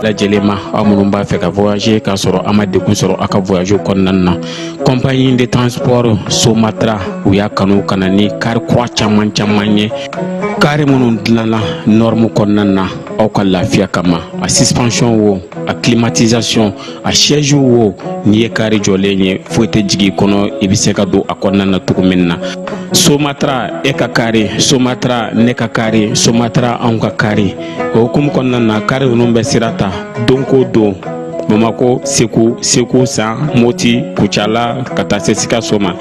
Lajɛlen ma, aw minnu b'a fɛ ka voyager k'a sɔrɔ a ma degun sɔrɔ aw ka voyage kɔnɔna na, compagnie de transport Somatra, u y'a kanu ka na ni kari kura caman caman ye, kari minnu dilanna norme kɔnɔna na aw ka lafiya kama. A suspension wo, a climatisation, a siège wo, n'i ye kari jɔlen ye, foyi tɛ jigin i kɔnɔ, i bɛ se ka don a kɔnɔna na cogo min na. Somatra, e ka kari Somatra, ne ka kari Somatra, anw ka kari. O hukumu kɔnɔna na, kari ninnu bɛ sira ta don ko don Bamako, Segu, Segu San, Moti, Kucala, ka taa se Sikaso ma,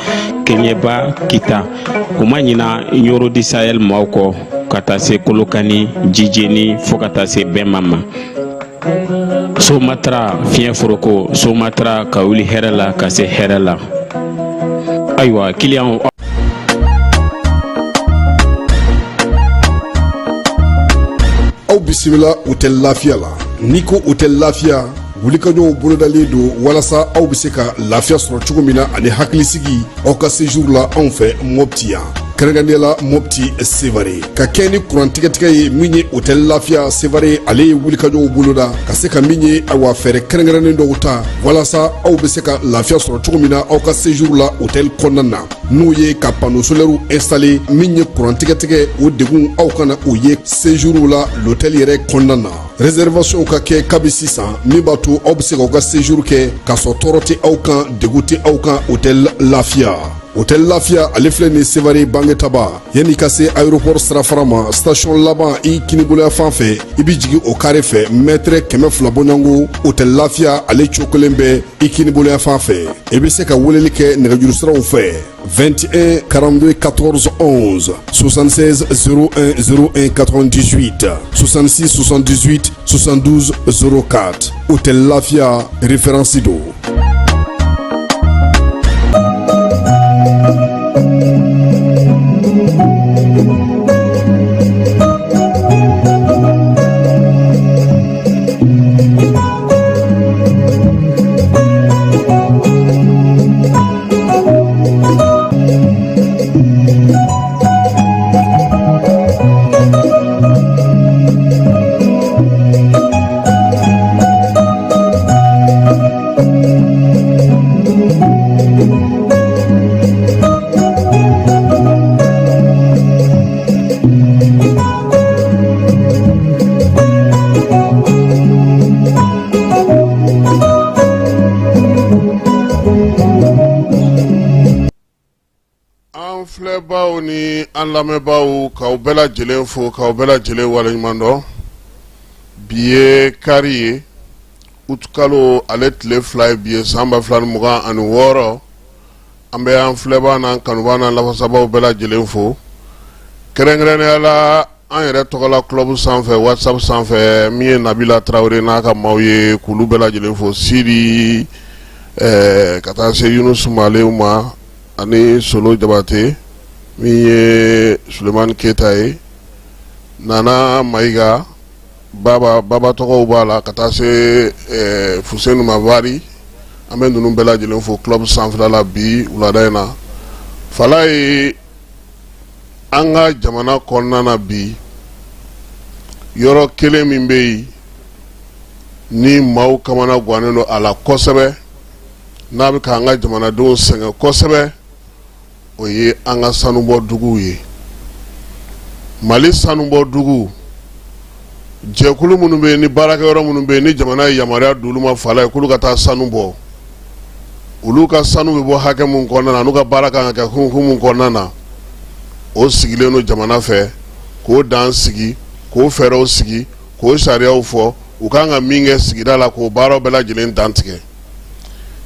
Keɲeba, Kita. U ma ɲina Ɲoro du Sahel maaw kɔ, ka taa se Kolokani, Jijeni, fo ka taa se Bɛnma ma. Somatra fiɲɛ foroko, Somatra ka wuli hɛrɛ la ka se hɛrɛ la. Ayiwa kiliyanw. Aw bisimila Hôtel Lafiya la. N'i ko Hôtel Lafiya, wulikajɔw bolodalen don walasa aw bɛ se ka lafiya sɔrɔ cogo min na ani hakilisigi aw ka séjour la anw fɛ Mopti yan, kɛrɛnkɛrɛnnenya la Mopti Sevare. Ka kɛ ni kuran tigɛtigɛ ye, min ye Hôtel Lafiya Sevare, ale ye wulikajɔw boloda ka se ka min ye, awa, fɛɛrɛ kɛrɛnkɛrɛnnen dɔw ta walasa aw bɛ se ka lafiya sɔrɔ cogo min na aw ka séjour la hôtel kɔnɔna na, n'o ye ka panneau solaire installé. Min ye kuran tigɛtigɛ, o degun aw kana o ye séjour la l'hôtel yɛrɛ kɔnɔna na. Réservation ka kɛ kabi sisan, min b'a to aw bɛ se k'aw ka séjour kɛ k'a sɔrɔ tɔɔrɔ tɛ aw kan, degun tɛ aw kan. Hôtel Lafiya, Hôtel Lafiya, ale filɛ nin Sevare Bangetaba, yanni ka se aéroport sirafara ma, station laban i kiniboloya fan fɛ, i bɛ jigin o carré fɛ, mètre 200 bɔɲɔgɔnko, Hôtel Lafiya ale cogo kelen bɛ i kiniboloya fan fɛ. I bɛ se ka weleli kɛ nɛgɛjuru siraw fɛ: 21 42 14 11, 76 01 01 98, 66 78 72 04. Hôtel Lafiya, référence don. An filɛbaw ni an lamɛnbaaw, k'aw bɛɛ lajɛlen fo, k'aw bɛɛ lajɛlen waleɲuman dɔn. Bi ye kari ye, utikalo ale tile 2 ye bi ye, san 2026. An bɛ an filɛbaa n'an kanubaa n'an lafasabaaw bɛɛ lajɛlen fo, kɛrɛnkɛrɛnnenya la an yɛrɛ tɔgɔla club sanfɛ, WhatsApp sanfɛ, min ye Nabila Tarawele n'a ka maaw ye, k'olu bɛɛ lajɛlen fo, Sidi ka taa se Yunus Malew ma ani Solo Jabate, min ye Sulemani Keyita ye, Nana Mayiga, Baba Baba tɔgɔw b'a la, ka taa se Fuseni Mabari. An bɛ ninnu bɛɛ lajɛlen fo club sanfɛla la bi wulada in na. Falaye, an ka jamana kɔnɔna na bi, yɔrɔ kelen min bɛ yen ni maaw kamana gannen don a la kosɛbɛ, n'a bɛ k'an ka jamanadenw sɛgɛn kosɛbɛ, o ye an ka sanubɔ duguw ye. Mali sanubɔ dugu jɛkulu minnu bɛ yen ni baarakɛyɔrɔ minnu bɛ yen ni jamana ye yamaruya d'olu ma, Falaye, k'olu ka taa sanu bɔ, olu ka sanu bɛ bɔ hakɛ min kɔnɔna na, n'u ka baara kan ka kɛ hukumu kɔnɔna na, o sigilen don jamana fɛ k'o dan sigi, k'o fɛɛrɛw sigi, k'o sariyaw fɔ, u kan ka min kɛ sigida la, k'o baaraw bɛɛ lajɛlen dantigɛ.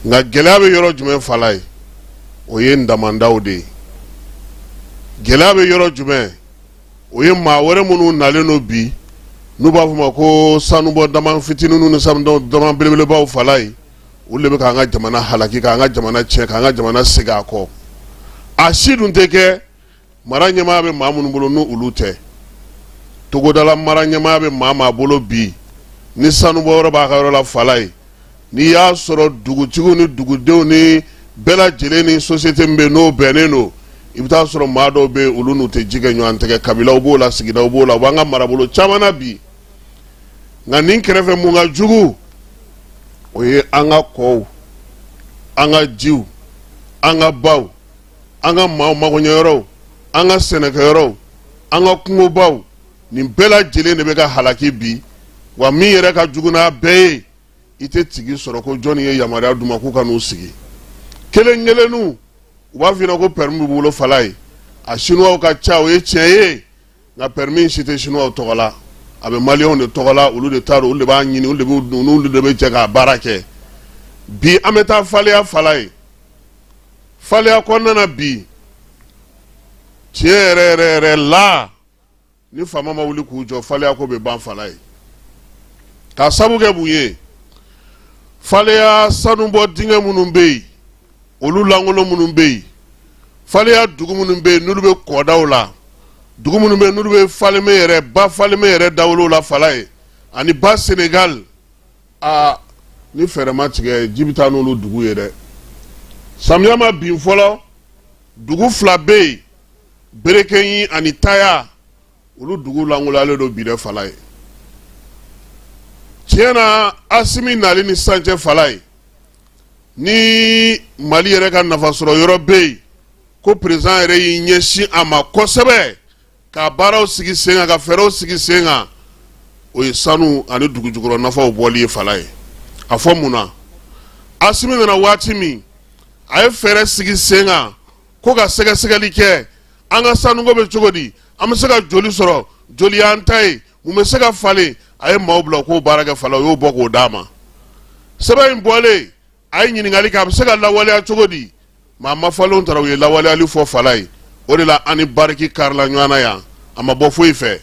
Nka gɛlɛya bɛ yɔrɔ jumɛn, Falaye? O ye damandaw de ye. Gɛlɛya bɛ yɔrɔ jumɛn? O ye maa wɛrɛ minnu nalen don bi, n'u b'a fɔ ma ko sanubɔ dama fitininw ni sanubɔ dama belebelebaw falaye, olu de bɛ k'an ka jamana halaki, k'an ka jamana tiɲɛ, k'an ka jamana segin a kɔ. A si dun tɛ kɛ mara ɲɛmaaya bɛ maa minnu bolo, n'u olu tɛ. Togodala mara ɲɛmaaya bɛ maa maa bolo bi, ni sanubɔyɔrɔ b'a ka yɔrɔ la falaye, n'i y'a sɔrɔ dugutigiw ni dugudenw ni bɛɛ lajɛlen ni société min bɛ n'o bɛnnen don, i bɛ taa sɔrɔ maa dɔw bɛ yen, olu n'u tɛ ji kɛ ɲɔgɔn tɛgɛ. Kabilaw b'o la, sigidaw b'o la, u b'an ka marabolo caman na bi. Nka nin kɛrɛfɛ, mun ka jugu, o ye an ka kɔw, an ka jiw, an ka baw, an ka maaw magoɲɛyɔrɔw, an ka sɛnɛkɛyɔrɔw, an ka kungobaw, nin bɛɛ lajɛlen de bɛ ka halaki bi. Wa min yɛrɛ ka jugu n'a bɛɛ ye, i tɛ tigi sɔrɔ ko jɔnni ye yamaruya d'u ma k'u ka n'u sigi. Kelen kelenninw, u b'a f'i ɲɛna ko permis b'u bolo falaye. A sinuwaw ka ca, o ye tiɲɛ ye, nka permis si tɛ sinuwaw tɔgɔ la, a bɛ maliyɛnw de tɔgɔ la. Olu de ta don, olu de b'a ɲini, olu de b'u n'olu de bɛ jɛ k'a baara kɛ. Bi an bɛ taa faleya falaye, faleya kɔnɔna na bi, tiɲɛ yɛrɛ yɛrɛ yɛrɛ la, ni faama ma wuli k'u jɔ, faleya ko bɛ ban falaye. K'a sabu kɛ mun ye? Faleya sanubɔ dingɛ minnu bɛ yen, olu lankolon minnu bɛ yen, faleya dugu minnu bɛ yen n'olu bɛ kɔdaw la, dugu minnu bɛ yen n'olu bɛ Falémé yɛrɛ, ba Falémé yɛrɛ dawolo la falaye, ani ba Senegal, aa, ni fɛɛrɛ ma tigɛ, ji bɛ taa n'olu dugu ye dɛ. Samiya ma bin fɔlɔ, dugu fila bɛ yen, Berekeɲi ani Taya, olu dugu lankolonyalen don bi dɛ falaye. Tiɲɛ na, Asimi nali ni sisan cɛ falaye, ni Mali yɛrɛ ka nafa sɔrɔ yɔrɔ bɛ yen ko président yɛrɛ y'i ɲɛsin a ma kosɛbɛ, ka baaraw sigi sen kan, ka fɛɛrɛw sigi sen kan, o ye sanu ani dugu jukɔrɔ nafaw bɔli ye falaye. A fɔ mun na? Asimi nana waati min, a ye fɛɛrɛ sigi sen kan ko ka sɛgɛsɛgɛli kɛ, an ka sanuko bɛ cogo di, an bɛ se ka joli sɔrɔ, joli y'an ta ye, mun bɛ se ka falen. A ye maaw bila k'o baara kɛ falaye, o y'o bɔ k'o d'a ma. Sɛbɛn in bɔlen, a ye ɲininkali kɛ, a bɛ se ka lawaleya cogo di? Maa mafalenw taara, u ye lawaleyali fɔ falaye. O de la an ni Bariki karila ɲɔgɔn na yan. A ma bɔ foyi fɛ.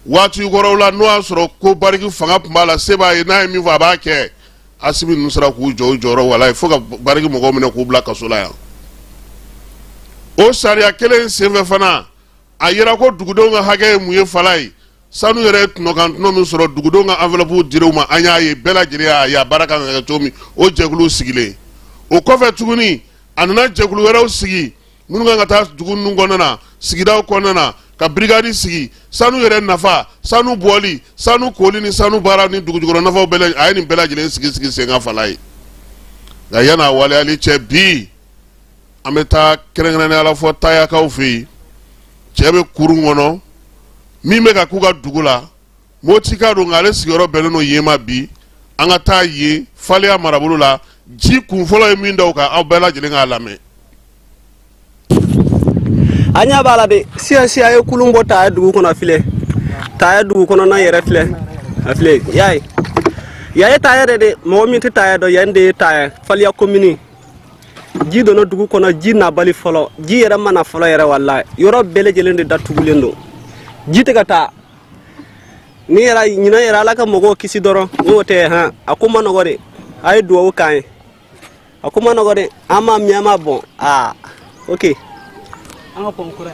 Waati kɔrɔw la, n'o y'a sɔrɔ ko Bariki fanga tun b'a la, se b'a ye, n'a ye min fɔ a b'a kɛ, Asimi ninnu sera k'u jɔ u jɔyɔrɔ walayi, fo ka Bariki mɔgɔw minɛ k'u bila kaso la yan. O sariya kelen in senfɛ fana, a yira ko dugudenw ka hakɛ ye mun ye falaye. Sanu yɛrɛ ye tɔnɔkan tɔnɔ min sɔrɔ, dugudenw ka enveloppe dir'u ma, an y'a ye, bɛɛ lajɛlen y'a ye a baara kan ka kɛ cogo min, o jɛkuluw sigilen. O kɔfɛ tuguni, a nana jɛkulu wɛrɛw sigi minnu kan ka taa dugu ninnu kɔnɔna na, sigidaw kɔnɔna na, ka brigade sigi. Sanu yɛrɛ nafa, sanu bɔli, sanu koli ni sanu baara ni dugujukɔrɔ nafaw bɛɛ, a ye nin bɛɛ lajɛlen sigi sigi sen kan falaye. Nka yan'a waleyali cɛ, bi an bɛ taa kɛrɛnkɛrɛnnenya la fɔ Tayakaw fɛ yen. Cɛ bɛ kurun kɔnɔ min bɛ ka k'u ka dugu la, Motika don, nka ale sigiyɔrɔ bɛnnen don yen ma. Bi an ka taa yen Faleya marabolo la, ji kun fɔlɔ ye min da u kan, aw bɛɛ lajɛlen k'a lamɛn. A ɲɛ b'a la de, sisan sisan a ye kulun bɔ Taya dugu kɔnɔ filɛ, Taya dugu kɔnɔna yɛrɛ filɛ, a filɛ y'a ye. Yan ye Taya de dɛ, mɔgɔ min tɛ Taya dɔn, yan de ye Taya Faleya komini. Ji donna dugu kɔnɔ, ji nabali fɔlɔ, ji yɛrɛ ma na fɔlɔ yɛrɛ walayi. Yɔrɔ bɛɛ lajɛlen de datugulen don, ji tɛ ka taa. Ni yɛrɛ ɲinan yɛrɛ, Ala ka mɔgɔw kisi dɔrɔn, n'o tɛ han, a ko ma nɔgɔ de. A ye dugawu k'an ye, a ko ma nɔgɔ dɛ, an ma min, an ma bɔn. Aa, ok, an ka pɔn kura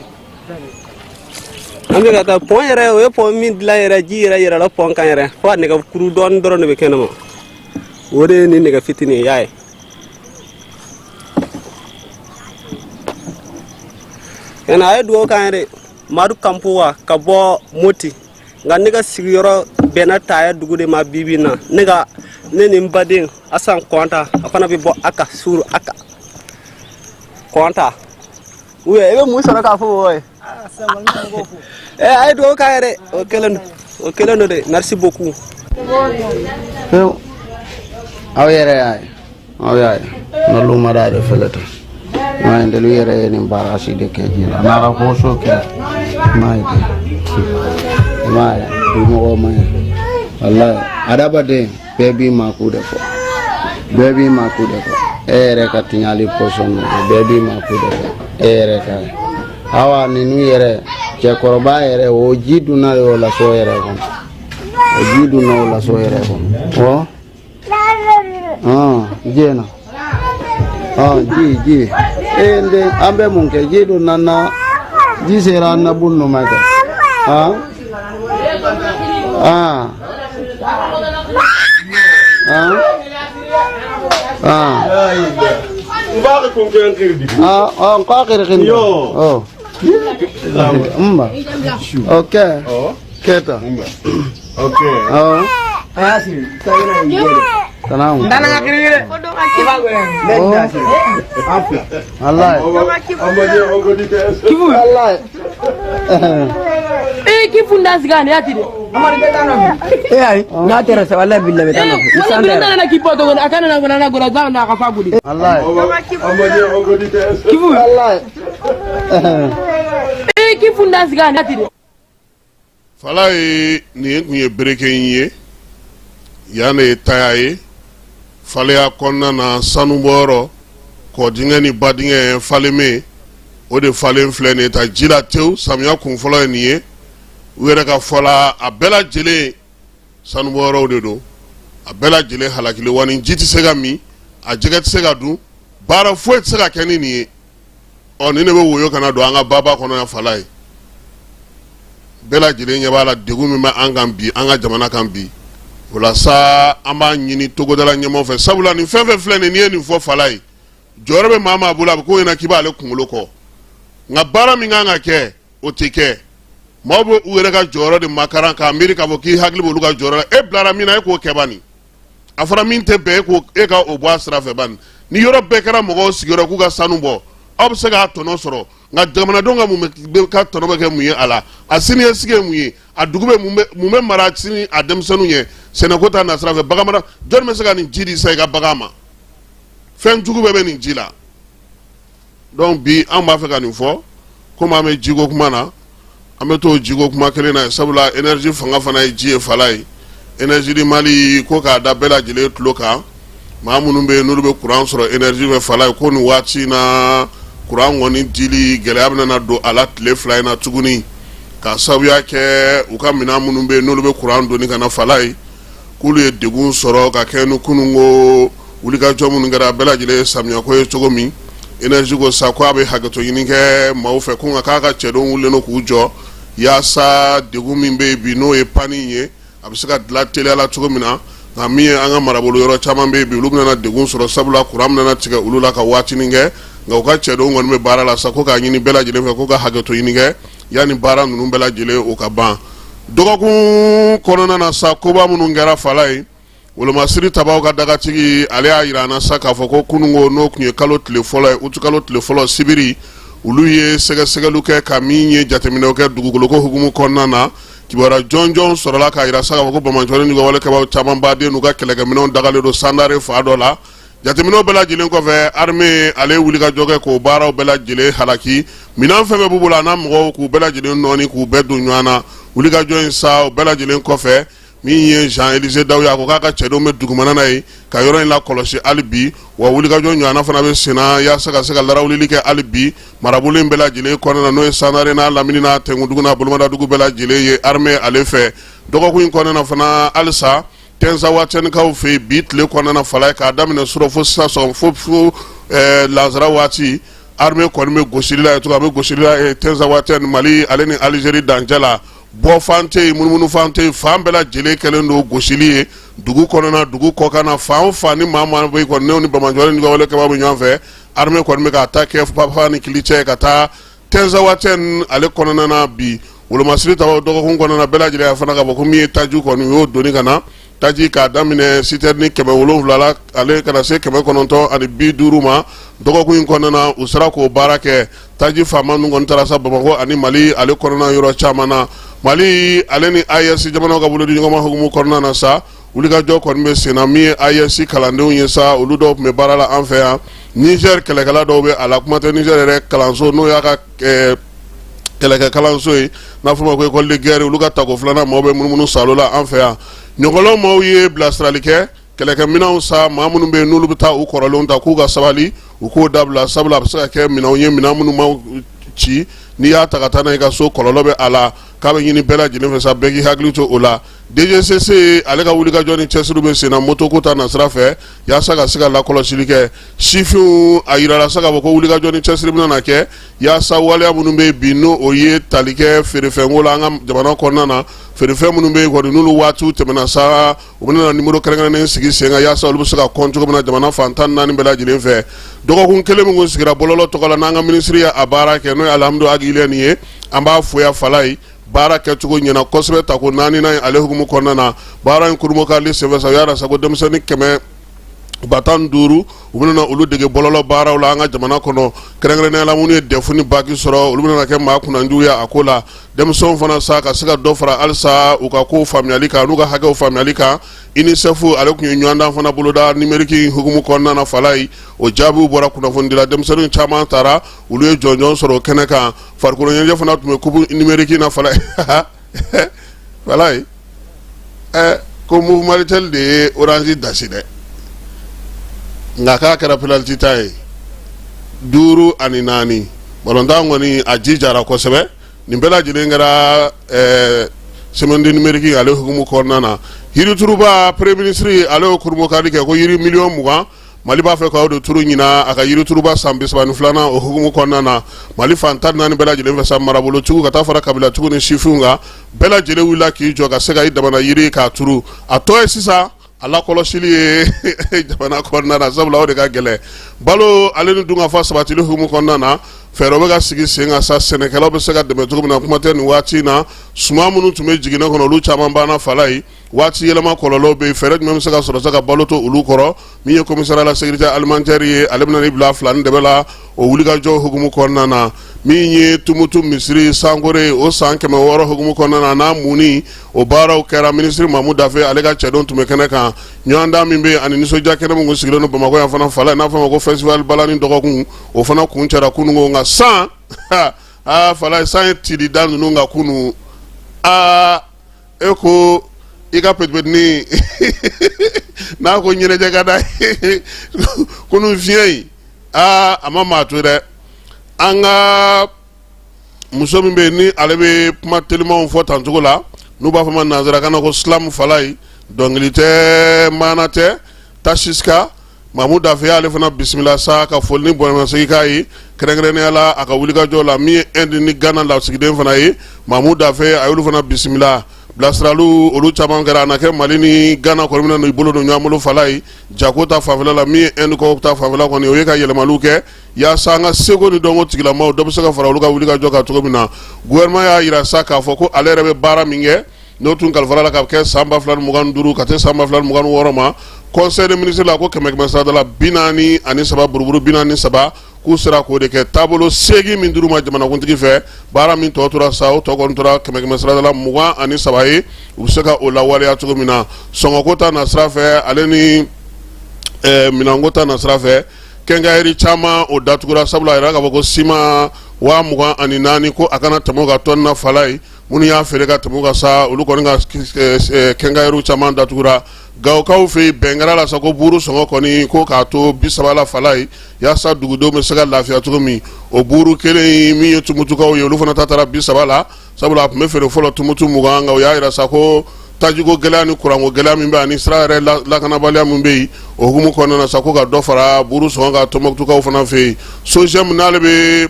an bɛ ka taa pɔn yɛrɛ, o ye pɔn min dilan yɛrɛ, ji yɛrɛ yɛrɛla pɔn kan yɛrɛ, fo a nɛgɛ kuru dɔɔnin dɔrɔn de bɛ kɛnɛma. O de ye nin nɛgɛ fitinin ye, y'a ye. Yana a ye dugawu k'an ye dɛ. Madu Kanpowa ka bɔ Moti, nka ne ka sigiyɔrɔ bɛnna Taya dugu de ma bi bi in na. Ne ka ne ni n baden Asan Kɔnta, a fana bɛ bɔ Aka Suru Aka Kɔnta. Ou bien i bɛ mun sɔrɔ k'a fɔ mɔgɔw ye? A ye dugawu k'an ye dɛ, o kɛlen don, o kɛlen don dɛ. Merci beaucoup. Pewu, aw yɛrɛ y'a ye, aw y'a ye n'olu ma da de fɛlɛ tɛ n'a ye ndelu yɛrɛ ye nin baara si de kɛ ji la n'a ka koso kɛ n'a ye i m'a ye bi mɔgɔ ma ye walayi. Adamaden bɛɛ b'i mako de fɔ, bɛɛ b'i mako de fɔ e yɛrɛ ka tiɲali pɔsɔn na, bɛɛ b'i mako de fɔ e yɛrɛ ka. Awa ninnu yɛrɛ, cɛkɔrɔba yɛrɛ, o ji donna de o la so yɛrɛ kɔnɔ, o ji donna o la so yɛrɛ kɔnɔ. Ɔ jena ji ji e n den, an bɛ mun kɛ? Ji donna na, ji sera an na bunnu ma kɛ. Ah ah ah ah ah ko akiri oh mba ok keta ok oh salamu wallahi wallahi. Eh, ki funda sigane yati de. Eh, n'a tɛrɛ sa, wallahi billahi bɛ taa nɔfɛ. Wala bi nana ki poto gona akana na gona na gona za na ka fagudi. Wallahi. Kifu. Wallahi. Eh, ki funda sigane yati de. Falaye, nin tun ye bereke in ye, yan de ye taya ye Faleya kɔnɔna na, sanubɔyɔrɔ, kɔdingɛ ni badingɛ Falémé, o de falen filɛ nin ye ta ji la tewu. Samiya kun fɔlɔ ye nin ye. U yɛrɛ ka fɔ la, a bɛɛ lajɛlen sanubɔyɔrɔw de don, a bɛɛ lajɛlen halakilen wa. Nin ji tɛ se ka min, a jɛgɛ tɛ se ka dun, baara foyi tɛ se ka kɛ ni nin ye. Ɔ nin de bɛ woyo ka na don an ka baba kɔnɔ yan. Falaye, bɛɛ lajɛlen ɲɛ b'a la, degun min bɛ an kan bi, an ka jamana kan bi. O la sa, an b'a ɲini togodala ɲɛmaaw fɛ, sabula nin fɛn fɛn filɛ nin, n'i ye nin fɔ Falaye, jɔyɔrɔ bɛ maa maa bolo, a bɛ k'o ɲɛna k'i b'ale kunkolo kɔ, nka baara min kan ka kɛ, o tɛ kɛ. Maaw bɛ u yɛrɛ ka jɔyɔrɔ de makaran k'a miiri k'a fɔ k'i hakili b'olu ka jɔyɔrɔ la. E bilara min na, e k'o kɛ bani. A fɔra min tɛ bɛn, e ko e ka o bɔ a sira fɛ bani. Ni yɔrɔ bɛɛ kɛra mɔgɔw sigiyɔrɔ k'u ka sanu bɔ, aw bɛ se k'a tɔnɔ sɔrɔ, nka jamanadenw ka mun bɛ ka tɔnɔ bɛ kɛ mun ye a la? A siniɲɛsigi ye mun ye? A dugu bɛ mun bɛ mara sini a denmisɛnninw ye? Sɛnɛko ta nasira fɛ, bagan mara, jɔnni bɛ se ka nin ji di sa i ka bagan ma? Fɛn jugu bɛɛ bɛ nin ji la. Donc bi an b'a fɛ ka nin fɔ, komi an bɛ jiko kuma na, an bɛ to jiko kuma kelen na, sabula énergie fanga fana ye ji ye. Falaye, Énergie du Mali ko k'a da bɛɛ lajɛlen tulo kan, maa minnu bɛ yen n'olu bɛ kuran sɔrɔ énergie fɛ, Falaye, ko nin waati in na, kuran kɔni dili gɛlɛya bɛna na don a la tile 2 in na tuguni, k'a sababuya kɛ u ka minɛn minnu bɛ yen n'olu bɛ kuran doni ka na. Falaye, k'olu ye degun sɔrɔ ka kɛ ni kununko wulikajɔ minnu kɛra, bɛɛ lajɛlen ye samiyako ye cogo min. Énergie ko sa ko a bɛ hakɛto ɲini kɛ maaw fɛ, ko nka k'a ka cɛdenw wulilen don k'u jɔ yaasa degun min bɛ yen bi, n'o ye panne ye, a bɛ se ka dilan teliya la cogo min na. Nka min ye an ka marabolo yɔrɔ caman bɛ yen bi, olu bɛna degun sɔrɔ, sabula kuran bɛna tigɛ olu la ka waatinin kɛ, nka u ka cɛdenw kɔni bɛ baara la sa. Ko k'a ɲini bɛɛ lajɛlen fɛ ko ka hakɛto ɲini kɛ yanni baara ninnu bɛɛ lajɛlen o ka ban. Dɔgɔkun kɔnɔna na sa, koba minnu kɛra, Falaye, wolomasiri tabaw ka dagatigi, ale y'a jira an na sa k'a fɔ ko kununko, n'o tun ye kalo tile fɔlɔ ye, uti kalo tile fɔlɔ, sibiri, olu ye sɛgɛsɛgɛliw kɛ ka min ye jateminɛw kɛ dugukoloko hukumu kɔnɔna na. Kibaruya jɔnjɔn sɔrɔla k'a jira sa k'a fɔ ko banbaanciwale ni walekɛbaw caman baden n'u ka kɛlɛkɛminɛnw dagalen don Sandare fan dɔ la. Jateminɛw bɛɛ lajɛlen kɔfɛ, armée ale ye wulikajɔ kɛ k'o baaraw bɛɛ lajɛlen halaki. Minɛn fɛn fɛn b'u bolo, a n'a mɔgɔw, k'u bɛɛ lajɛlen nɔɔni, k'u bɛɛ don ɲɔgɔn na. Wulikajɔ in sa, o bɛɛ lajɛlen kɔfɛ, min ye Jean Élisée Dao ye, a ko k'a ka cɛdenw bɛ dugumana na yen ka yɔrɔ in lakɔlɔsi hali bi, wa wulikajɔ ɲɔgɔnna fana bɛ senna yaasa ka se ka larawulili kɛ hali bi marabolo in bɛɛ lajɛlen kɔnɔna na, n'o ye Sandare n'a lamini n'a Tɛnkundugu n'a Bolomadugu bɛɛ lajɛlen ye armée ale fɛ. Dɔgɔkun in kɔnɔna na fana, halisa Tɛnzawatɛnikaw fɛ yen, bi tile kɔnɔna na, Falaye, k'a daminɛ surɔ fo sisan sɔgɔma fo lansara waati, armée kɔni bɛ gosili la yen cogo, a bɛ gosili la Tɛnzawatɛn, Mali ale ni Alizeri dancɛ la. Bɔfan tɛ yen, munumunufan tɛ yen, fan bɛɛ lajɛlen kɛlen don gosili ye, dugu kɔnɔna, dugu kɔkan na, fan o fan ni maa maa bɛ yen kɔni, n'o ni banbaanciwale ni walekɛbaw bɛ ɲɔgɔn fɛ, armée kɔni bɛ k'a ta kɛ fa ni kili cɛ ka taa Tɛnzawatɛn ale kɔnɔna na bi. Wolomasiri tabaw, dɔgɔkun kɔnɔna bɛɛ lajɛlen fana k'a fɔ ko min ye taji kɔni, u y'o doni ka na, taji k'a daminɛ citerne 700 la ale ka na se 950 ma. Dɔgɔkun in kɔnɔna, u sera k'o baara kɛ. Taji faama ninnu kɔni taara sa Bamakɔ ani Mali ale kɔnɔna yɔrɔ caman na. Mali ale ni AES jamanaw ka bolodi ɲɔgɔnma hukumu kɔnɔna na sa, wulikajɔ kɔni bɛ sen na. Min ye AES kalandenw ye sa, olu dɔw tun bɛ baara la an fɛ yan. Niger kɛlɛkɛla dɔw bɛ a la, kuma tɛ Niger yɛrɛ kalanso, n'o y'a ka kɛlɛkɛ kalanso ye, n'a fɔ ma ko école de guerre, olu ka tako filanan maaw bɛ munumunu salo la an fɛ yan. Ɲɔgɔlɔn maaw ye bilasirali kɛ kɛlɛkɛminɛnw sa, maa minnu bɛ yen n'olu bɛ taa u kɔrɔlenw ta, k'u ka sabali, u k'o dabila, sabula a bɛ se ka kɛ minɛnw ye, minɛn minnu ma ci. N'i y'a ta ka taa n'a i ka so, kɔlɔlɔ bɛ a la. K'a bɛ ɲini bɛɛ lajɛlen fɛ sa, bɛɛ k'i hakili to o la. DGCC ale ka wulikajɔ ni cɛsiri bɛ senna motoko ta nasira fɛ, yaasa ka se ka lakɔlɔsili kɛ sifinw. A yirala sa k'a fɔ ko wulikajɔ ni cɛsiri bɛna na kɛ yaasa waleya minnu bɛ bi, n'o o ye tali kɛ feerefɛnko la an ka jamana kɔnɔna na, feerefɛn minnu bɛ yen kɔni, n'olu waatiw tɛmɛna sa, u bɛna na nimoro kɛrɛnkɛrɛnnen sigi sen kan yaasa olu bɛ se ka kɔn cogo min na jamana fan 14 bɛɛ lajɛlen fɛ. Dɔgɔkun kelen min kun sigira bɔlɔlɔ tɔgɔ la, n'an ka minisiri ye a baara kɛ, n'o ye Alihamudu Agi Iliyɛni ye, an b'a fo yan Falayi. Baara kɛcogo ɲɛna kosɛbɛ. Tako naaninan ye ale hukumu kɔnɔna na, baara in kurunbonkarili senfɛ sa, u y'a yira sa ko denmisɛnnin 115, u bɛna olu dege bɔlɔlɔ baaraw la an ka jamana kɔnɔ, kɛrɛnkɛrɛnnenya la minnu ye DEF ni bac sɔrɔ, olu bɛna kɛ maa kunnandiw ye a ko la. Denmisɛnw fana sa, ka se ka dɔ fara halisa u ka kow faamuyali kan, n'u ka hakɛw faamuyali kan. UNICEF ale tun ye ɲɔgɔndan fana boloda numérique hukumu kɔnɔna na Falayi. O jaabiw bɔra, kunnafonidila denmisɛnnin caman taara, olu ye jɔnjɔn sɔrɔ o kɛnɛ kan. Farikolo ɲɛnajɛ fana tun bɛ coupe numérique na Falayi. Falayi, ko Moov Malitel de ye Orange dasi dɛ, nka k'a kɛra penalty ta ye, 5-4. Balontan kɔni a jijara kosɛbɛ. Nin bɛɛ lajɛlen kɛra semaine du numérique ale hukumu kɔnɔna na. Yirituruba, premier ministre ale y'o kurunbonkari kɛ ko yiri miliyɔn 20, Mali b'a fɛ k'o de turu ɲinan a ka yirituruba san 32nan o hukumu kɔnɔna na. Mali fan 14 bɛɛ lajɛlen fɛ sa, marabolotigiw ka taa fara kabilatigiw ni sifinw kan, bɛɛ lajɛlen wulila k'i jɔ ka se ka i damana yiri k'a turu. A tɔ ye sisan a lakɔlɔsili ye jamana kɔnɔna na, sabula o de ka gɛlɛn. Balo ale ni dunkafa sabatili hukumu kɔnɔna na, fɛɛrɛ bɛ ka sigi sen kan sa, sɛnɛkɛlaw bɛ se ka dɛmɛ cogo min na. Kuma tɛ nin waati in na, suman minnu tun bɛ jiginɛ kɔnɔ, olu caman banna Falayi. Waati yɛlɛma kɔlɔlɔw bɛ yen, fɛɛrɛ jumɛn bɛ se ka sɔrɔ sa ka balo to olu kɔrɔ? Min ye commissariat à la sécurité alimentaire ye, ale bɛna n'i bila fila ni dɛbɛ la o wulikajɔ hukumu kɔnɔna na. Min ye Tumutu misiri Sankore, o san 600 hukumu kɔnɔna na, n'a munni o baaraw kɛra, minisiri Mamu Dafe ale ka cɛdenw tun bɛ kɛnɛ kan. Ɲɔgɔndan min bɛ yen ani nisɔndiya kɛnɛ min kun sigilen don Bamakɔ yan fana Falayi, n'a fɔ a ma ko festival balani dɔgɔkun, o fana kuncɛra kununko. Nka san aa Falayi, san ye tili da ninnu kan kunun. Aa, e ko i ka petipetinin n'a ko ɲɛnajɛ ka da kunun, fiɲɛ in aa a ma maa to dɛ. An ka muso min bɛ yen, ni ale bɛ kuma telimanw fɔ tancogo la, n'u b'a fɔ ma nanzarakan na ko slam Falayi, dɔnkili tɛ, maana tɛ, Tasiska Mamu Dafe y'ale fana bisimila sa ka foli ni bonyamasegin k'a ye, kɛrɛnkɛrɛnnenya la a ka wulikajɔ la. Min ye Inde ni Ghana lasigiden fana ye, Mamu Dafe a y'olu fana bisimila. Bilasiraliw olu caman kɛra, a na kɛ Mali ni Ghana kɔni bɛna n'u bolo don ɲɔgɔn bolo Falayi jago ta fanfɛla la. Min ye Inde ko ta fanfɛla kɔni, o ye ka yɛlɛmaliw kɛ yaasa an ka seko ni dɔnko tigilamaw, dɔ bɛ se ka fara olu ka wulikajɔ kan cogo min na. Gouvernement y'a jira sa k'a fɔ ko ale yɛrɛ bɛ baara min kɛ, n'o tun kalifara la ka kɛ san 2025 ka se san 2026 ma, conseil des ministres la, ko kɛmɛ kɛmɛ sarada la 43 buruburu 43, k'u sera k'o de kɛ. Taabolo 8 min dir'u ma jamanakuntigi fɛ, baara min tɔ tora sa, o tɔ kɔni tora kɛmɛ kɛmɛ sarada la 23 ye, u bɛ se ka o lawaleya cogo min na. Sɔngɔko ta nasira fɛ, ale ni minɛnko ta nasira fɛ, quincaillerie caman o datugura, sabula a yɛrɛ k'a fɔ ko siman 24,000, ko a kana tɛmɛ o kan tɔni na Falayi. Minnu y'a feere ka tɛmɛ o kan sa, olu kɔni ka quincaillerie caman datugura. Gawokaw fɛ yen, bɛn kɛra la sa ko buuru sɔngɔ kɔni, ko k'a to 30 la Falayi, yaasa dugudenw bɛ se ka lafiya cogo min. O buuru kelen min ye Tumutukaw ye, olu fana ta taara 30 la, sabula a tun bɛ feere fɔlɔ Tumutu 20. Nka u y'a jira sa ko tajiko gɛlɛya ni kuranko gɛlɛya min bɛ ani sira yɛrɛ lakanabaliya min bɛ yen, o hukumu kɔnɔna na sa, ko ka dɔ fara buuru sɔngɔ kan Tumutukaw fana fɛ yen. SOGEM, n'ale bɛ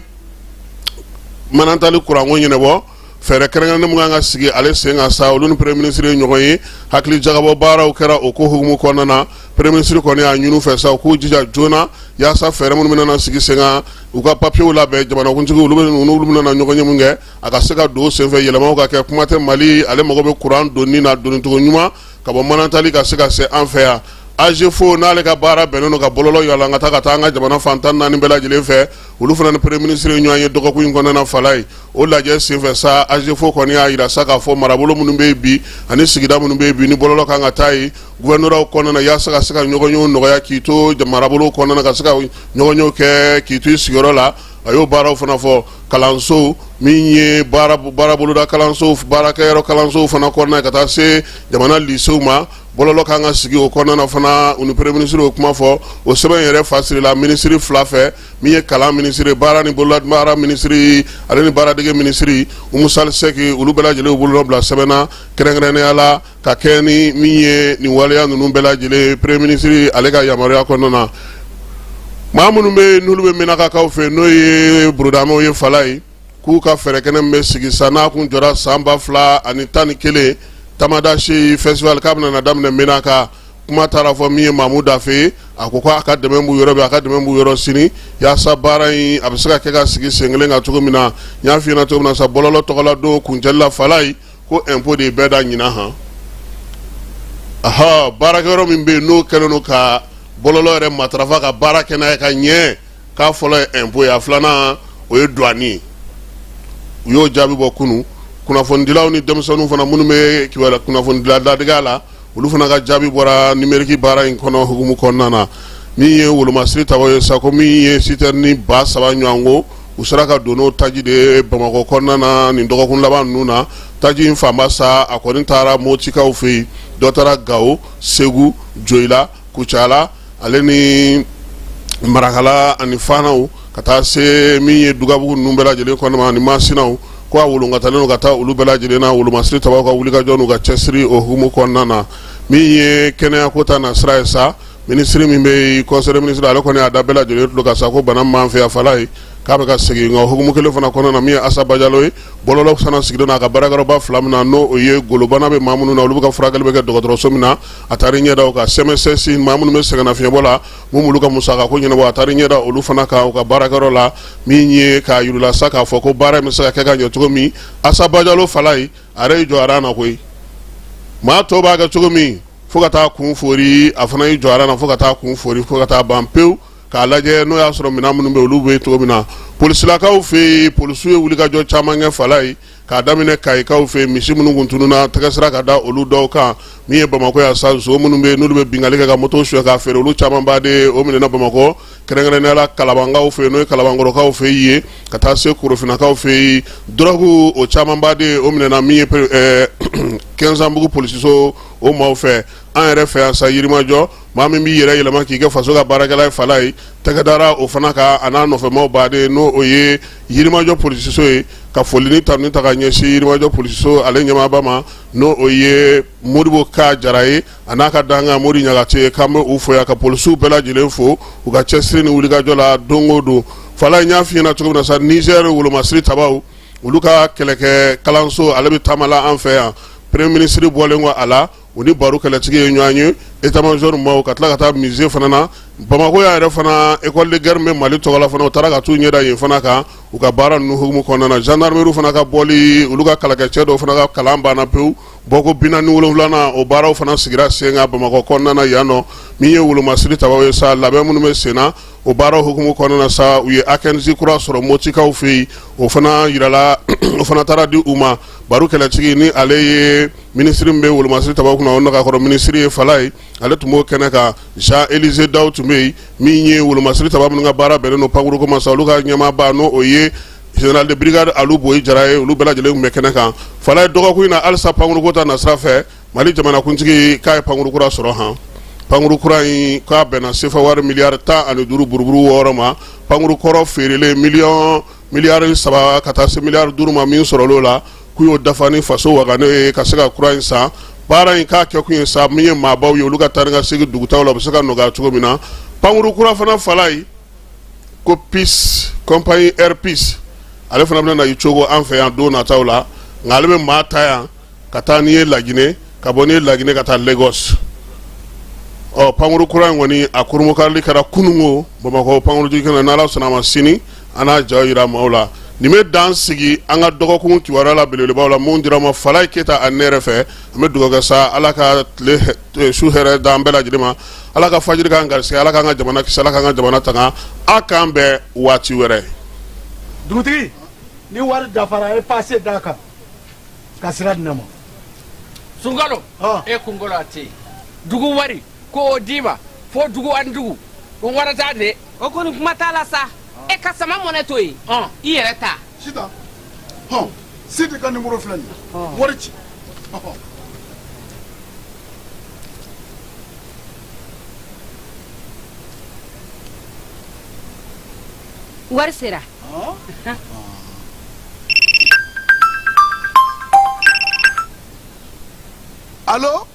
Manantali kuranko ɲɛnabɔ, fɛɛrɛ kɛrɛnkɛrɛnnen min kan ka sigi ale sen kan sa, olu ni premier ministre ye ɲɔgɔn ye, hakili jagabɔ baaraw kɛra o ko hukumu kɔnɔna na. Premier ministre kɔni y'a ɲini u fɛ sa, u k'u jija joona yaasa fɛɛrɛ minnu bɛna sigi sen kan, u ka papiyew labɛn, jamanakuntigi olu n'olu bɛna ɲɔgɔn ye min kɛ, a ka se ka don o senfɛ, yɛlɛmaw ka kɛ. Kuma tɛ, Mali ale mago bɛ kuran donni na donnicogo ɲuman ka bɔ Manantali ka se ka se an fɛ yan. AGEFAU, n'ale ka baara bɛnnen don ka bɔlɔlɔ yala ka taa an ka jamana fan 14 bɛɛ lajɛlen fɛ, olu fana ni premier ministre ye ɲɔgɔn ye dɔgɔkun in kɔnɔna na Falayi. O lajɛ senfɛ sa, AGEFAU kɔni y'a jira sa k'a fɔ marabolo minnu bɛ yen bi ani sigida minnu bɛ yen bi, ni bɔlɔlɔ kan ka taa yen gouvernorat kɔnɔna na, yaasa ka se ka ɲɔgɔnyew nɔgɔya k'i to marabolo kɔnɔna na, ka se ka ɲɔgɔnyew kɛ k'i to i sigiyɔrɔ la. A y'o baaraw fana fɔ kalanso min ye baaraboloda kalanso, baarakɛyɔrɔ kalansow fana kɔnɔna, ka taa se jamana lisew ma. Bɔlɔlɔ kan ka sigi o kɔnɔna na fana. U ni premier ministre o kuma fɔ. O sɛbɛn yɛrɛ fasirila minisiri fila fɛ, min ye kalan minisiri, baara ni bololabaara minisiri, ale ni baaradege minisiri Umu Sali Sɛki. Olu bɛɛ lajɛlen bolonɔ bila sɛbɛn na kɛrɛnkɛrɛnnenya la ka kɛ ni min ye nin waleya ninnu bɛɛ lajɛlen, premier ministre ale ka yamaruya kɔnɔna na. Maa minnu bɛ yen n'olu bɛ Menakakaw fɛ, n'o ye Burudamɛw ye, Falayi, k'u ka fɛɛrɛ kɛnɛ min bɛ sigi sa, n'a kun jɔra san 2011, Tamadasi festival, k'a bɛna na daminɛ Menaka. Kuma taara fɔ min ye Mamu Dafe ye, a ko k'a ka dɛmɛ b'u yɔrɔ bi, a ka dɛmɛ b'u yɔrɔ sini, yaasa baara in a bɛ se ka kɛ ka sigi sen kelen kan cogo min na. N y'a f'i ɲɛna cogo min na sa, bɔlɔlɔ tɔgɔla don kuncɛli la, Falayi, ko impôt de ye bɛɛ da ɲinan han. Aha, baarakɛyɔrɔ min bɛ yen n'o kɛlen don ka bɔlɔlɔ yɛrɛ matarafa ka baara kɛ n'a ye ka ɲɛ, k'a fɔlɔ ye impôt ye, a filanan o ye douane ye. U y'o jaabi bɔ kunun. Kunnafonidilaw ni denmisɛnninw fana minnu bɛ kibaruya kunnafonidila ladegea la, olu fana ka jaabi bɔra numérique baara in kɔnɔ hukumu kɔnɔna na. Min ye wolomasiri tabaw ye sa, ko min ye citerne 3000 ɲɔgɔn ko u sera ka don n'o taji de ye Bamakɔ kɔnɔna na nin dɔgɔkun laban ninnu na. Taji in fanba sa, a kɔni taara Motikaw fɛ yen, dɔ taara Gawo, Segu, Joyila, Kucala, ale ni Marakala ani Fanaw, ka taa se min ye Dugabugu ninnu bɛɛ lajɛlen kɔnɔ ma ani Masinaw. Ko a wolonkatalen don ka taa olu bɛɛ lajɛlen na. Wolomasiri tabaw ka wulikajɔ n'u ka cɛsiri o hukumu kɔnɔna na. Min ye kɛnɛyako ta nasira ye sa, minisiri min bɛ conseil des ministres, ale kɔni y'a da bɛɛ lajɛlen tulo kan sa, ko bana min b'an fɛ yan, Falayi, k'a bɛ ka segin. Nka o hukumu kelen fana kɔnɔna na, min ye Asa Bajalo ye, bɔlɔlɔ fana sigilen n'a ka baarakɛyɔrɔba fila min na, n'o ye golobana bɛ maa minnu na, olu bɛ ka furakɛli bɛ kɛ dɔgɔtɔrɔso min na, a taara ɲɛ da o kan. CMSS, maa minnu bɛ sɛgɛnnafiɲɛbɔ la, mun b'olu ka musaka ko ɲɛnabɔ, a taara ɲɛ da olu fana kan u ka baarakɛyɔrɔ la. Min ye k'a yir'u la sa k'a fɔ ko baara in bɛ se ka kɛ ka ɲɛ cogo min, Asa Bajalo, Falayi, a yɛrɛ y'i jɔ aran na koyi. Maa tɔw b'a kɛ cogo min fo ka taa kun fori, a fana y'i jɔ aran na fo ka taa kun fori, fo ka taa ban pewu, k'a lajɛ n'o y'a sɔrɔ minɛn minnu bɛ olu bɛ cogo min na. Polisilakaw fɛ yen, polisiw ye wulikajɔ caman kɛ, Falayi, k'a daminɛ Kayikaw fɛ yen, misi minnu kun tununna, tɛgɛ sera ka da olu dɔw kan. Min ye Bamakɔ yan sa, nson minnu bɛ yen n'olu bɛ binkanni kɛ ka moto suɲɛ k'a feere, olu camanba de o minɛna Bamakɔ, kɛrɛnkɛrɛnnenya la Kalabankaw fɛ yen, n'o ye Kalabankɔrɔkaw fɛ yen, ka taa se Korofinakaw fɛ yen. Dɔrɔgu o camanba de o minɛna min ye Kɛnzanbugu polisiso o maaw fɛ. An yɛrɛ fɛ yan sa, Yirimajɔ, maa min b'i yɛrɛ yɛlɛma k'i kɛ faso ka baarakɛla ye, Falayi, tɛgɛ dara o fana kan, a n'a nɔfɛmaw baden, n'o o ye Yirimajɔ polisiso ye. Ka foli ni tanuni ta ka ɲɛsin Yirimajɔ polisiso ale ɲɛmaaba ma, n'o o ye Modibo Ka Jara ye, a n'a ka dankan Mori Ɲagate, k'an bɛ u fo yan, ka polisiw bɛɛ lajɛlen fo u ka cɛsiri ni wulikajɔ la don o don. Falayi, n y'a f'i ɲɛna cogo min na sa, Niger wolomasiri tabaw, olu ka kɛlɛkɛ kalanso, ale bɛ taama la an fɛ yan. Premier ministre bɔlen kɔ a la, u ni baro kɛlɛtigi ye ɲɔgɔn ye, état-major maaw, ka tila ka taa musée fana na Bamakɔ yan yɛrɛ fana. École de guerre bɛ Mali tɔgɔ la fana, u taara ka t'u ɲɛda yen fana kan u ka baara ninnu hukumu kɔnɔna na. Gendarmerie fana ka bɔli, olu ka kɛlɛkɛcɛ dɔw fana ka kalan banna pewu, bɔko 47nan, o baaraw fana sigira sen kan Bamakɔ kɔnɔna na yan nɔ. Min ye wolomasiri tabaw ye sa, labɛn minnu bɛ sen na o baaraw hukumu kɔnɔna na sa, u ye A15 kura sɔrɔ Motikaw fɛ yen, o fana yirala, o fana taara di u ma. Baro kɛlɛtigi ni ale ye minisiri min bɛ wolomasiri tabaw kunna, o nagakɔrɔ minisiri ye, Falayi, ale tun b'o kɛnɛ kan. Jean Élisée Daw tun bɛ yen. Min ye wolomasiri taba minnu ka baara bɛnnen don pankuruko ma sa, olu ka ɲɛmaaba, n'o o ye général de brigade Alu Boyi Jara ye, olu bɛɛ lajɛlen tun bɛ kɛnɛ kan. Falayi, dɔgɔkun in na halisa, pankuruko ta nasira fɛ, Mali jamanakuntigi k'a ye pankuru kura sɔrɔ han. Pankuru kura in, k'a bɛnna sefa wari miliyari 15 buruburu 6 ma. Pankuru kɔrɔ feerelen miliyɔn miliyari 3 ka taa se miliyari 5 ma, min sɔrɔl'o la, k'u y'o dafa ni faso wagane ye ka se ka kura in san. Baara in k'a kɛ kun ye sa, min ye maabaw ye, olu ka taa ni ka segin dugutaw la, u bɛ se ka nɔgɔya cogo min na. Pankuru kura fana, Falayi, ko Peace compagnie Air Peace, ale fana bɛna na i cogo an fɛ yan don nataw la. Nka ale bɛ maa ta yan ka taa n'i ye Laginɛ, ka bɔ n'i ye Laginɛ ka taa Lagos. Ɔ, pankuru kura in kɔni, a kurunbonkarili kɛra kununko Bamakɔ pankurujigin kɛnɛ. N'Ala sɔnna a ma, sini an n'a ja jira maaw la. Nin bɛ dan sigi an ka dɔgɔkun kibaruya la belebelebaw la mun dira ma Falayi Keyita ani ne yɛrɛ fɛ. An bɛ dugawu kɛ sa, Ala ka tile su hɛrɛ d'an bɛɛ lajɛlen ma, Ala ka fajiri k'an garisɛgɛ, Ala k'an ka jamana kisi, Ala k'an ka jamana tanga. A k'an bɛn waati wɛrɛ. Dugutigi, ni wari dafara, a ye pase d'a kan ka sira di ne ma. Sunkalo, e kunkolo a tɛ yen. Dugu wari ko o d'i ma fo dugu ani dugu, o warata de. O kɔni, kuma t'a la sa. E ka sama mɔnɛ to yen, i yɛrɛ ta. Sitan, hɔn, Sidi ka nimoro filɛ nin ye, wari ci. Ɔhɔn. Wari sera. Alo,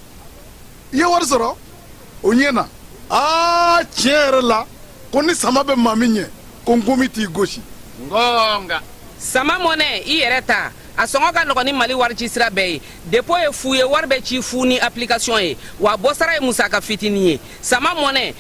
i ye wari sɔrɔ o ɲɛ na. Aa, tiɲɛ yɛrɛ la, ko ni sama bɛ maa min ɲɛ, ko nkomi t'i gosi. Ngonga sama mɔnɛ, i yɛrɛ ta, a sɔngɔ ka nɔgɔn ni Mali wari ci sira bɛɛ ye. Dépôt ye fu ye, wari bɛ ci fu ni application ye, wa bɔsara ye musaka fitinin ye. Sama mɔnɛ.